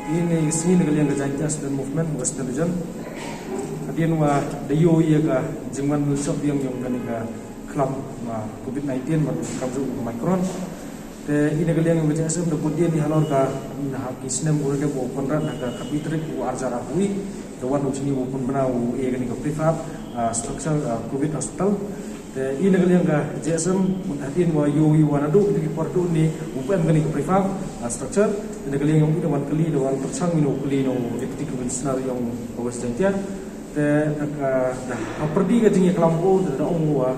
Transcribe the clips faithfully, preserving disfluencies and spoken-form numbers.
Ini sngi na ka liang ka Jaintia Student Movement Western Region, hadien wa da yoh ya ka jingwan milsop biang yong kani ka khlam wa covid nineteen wa kam jong u Omicron. Te ini ka liang yong ka J S M da put dien i halor ka, na ha ki snem u da dep u Conrad ha ka khatwi tarik u arjar arphaw wi, da wan u chini u pynbna u e kani ka prefab, ah, structure, ah, covid hospital. Te ini ka liang ka J S M, hadien wa yoh i wa nadooh ki por hadooh ni u pem kani ka prefab, ah, structure. Ini ka liang yong i da wan kylli, da wan pyrchang i no kylli no Deputy Commissioner yong ka West Jaintia. Te da ka, da ha pyrdi ka jingyakhlam ko, da ong u wa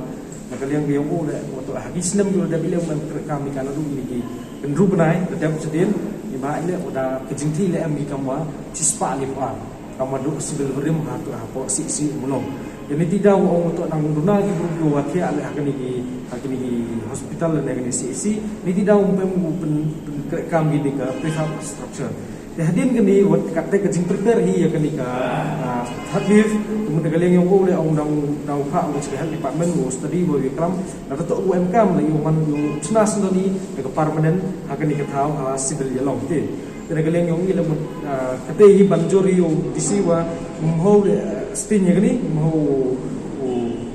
na ka liang ka yong u le, wa toh ha ki snem ki u da dep i le u em treikam i ka nadooh ini ki hynru bnai da dep chadien. Neibhah i le u da ka jingthi le em ki kam wa chispah liphaw ar, kam wa dooh civil warim ha toh ha poh C C Mulong. Ya niti daw ong u toh nang duna ki bru ki wa thiah le ha kani ki, ha kani ki hospital le kani C C. Niti daw ong pem u pyn, pynkhreh kam kini ka prefab structure. Te hadien kani wat katte ka jingprepare hi ya kani ka, ah, third wave, te mut na ka liang yong u le ong dang, dang phah u ka health department u study wa u yaklam. Lada toh u em kam le u man u chna sendon i da ka permanent ha kani ka thaw ha civil yalong te. Te na ka liang yong i le mut, ah, katte hi ban jur i u D C wa mho le, ah, sting ya kani, mho u, u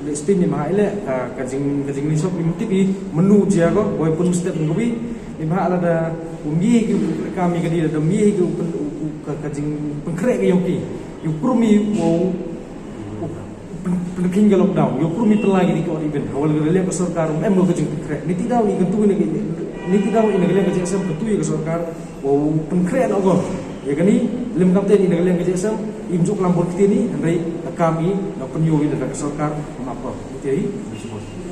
le sting ni ma i le, ah, ka jing, ka jingmilsop ni mut i menu jia ko, boi pun step ngi. Neibhah lada um ye ki kam ya kani, lada um ye ki u pyn, u, u, ka, ka jingpynkhreh ka yong ki. U prum i u, u pyn, pynkheiñ ka lockdown. U prum i pynlai ki di ko even. Hawal ka liang ka sorkar um em ka jingpynkhreh. Niti daw i kyntu ini, niti daw ini ka liang ka J S M kyntu ya ka sorkar u pynkhreh no ko ya kani, lem kam te ini ka liang ka J S M im ju klam bor kti ni, hynrei kam i na pynyoh i da ka sorkar, map ko. Niti i